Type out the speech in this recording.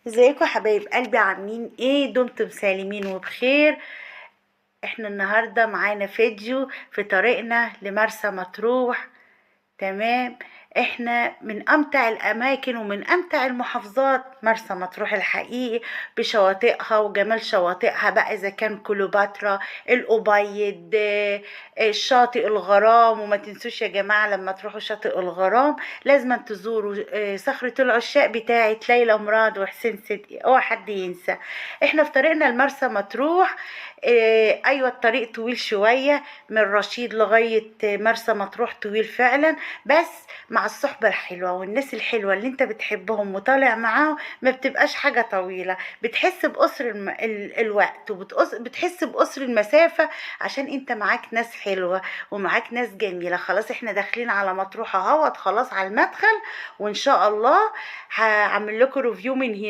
ازيكم يا حبايب قلبي؟ عاملين ايه؟ دمتم سالمين وبخير. احنا النهارده معانا فيديو في طريقنا لمرسى مطروح. تمام، احنا من امتع الاماكن ومن امتع المحافظات مرسى مطروح الحقيقي، بشواطئها وجمال شواطئها بقى، اذا كان كليوباترا، الابيض، شاطئ الغرام. وما تنسوش يا جماعة لما تروحوا شاطئ الغرام لازم تزوروا صخرة العشاق بتاعه ليلى مراد وحسين صدقي، اوعى حد ينسى. احنا في طريقنا لمرسى مطروح. ايوه الطريق طويل شوية من رشيد لغاية مرسى مطروح، طويل فعلا، بس مع الصحبة الحلوة والناس الحلوة اللي انت بتحبهم وطالع معاهم ما بتبقاش حاجة طويلة، بتحس بقصر الوقت وبتحس بقصر المسافة عشان انت معاك ناس حلوة ومعاك ناس جميلة. خلاص احنا داخلين على مطروح اهوت، خلاص على المدخل، وان شاء الله هعمل لكم review من هنا.